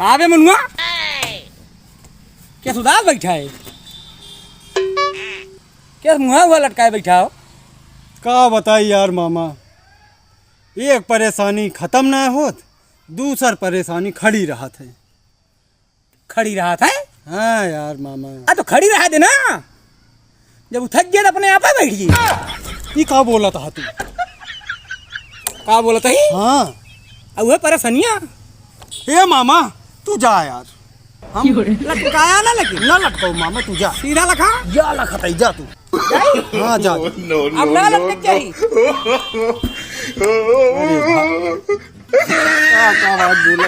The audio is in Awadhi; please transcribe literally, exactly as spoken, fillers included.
का बे मनुआ? केस उदास बैठा है? केस मुँहा हुआ लटकाए बैठा हो? का बताई यार मामा, एक परेशानी खतम ना होत, दूसर परेशानी खड़ी रहत है। खड़ी रहत है? हाँ यार मामा। आ तो खड़ी रहा दे ना, जब उ थक गया तो अपने आप ही बैठ गई। ई का बोलत हा तू? का बोलत ही? हाँ। आ उहे परेशानिया। ए मामा, तू जा यार। हम लटकाया ना लेकिन। ना लटकाओ मामा, तू जा। सीधा लखा? जा लखा तई, जा तू। जाई? हाँ, जा, जा। अब ना लटके चाहिए। अरे वाह। का, का बात बोला?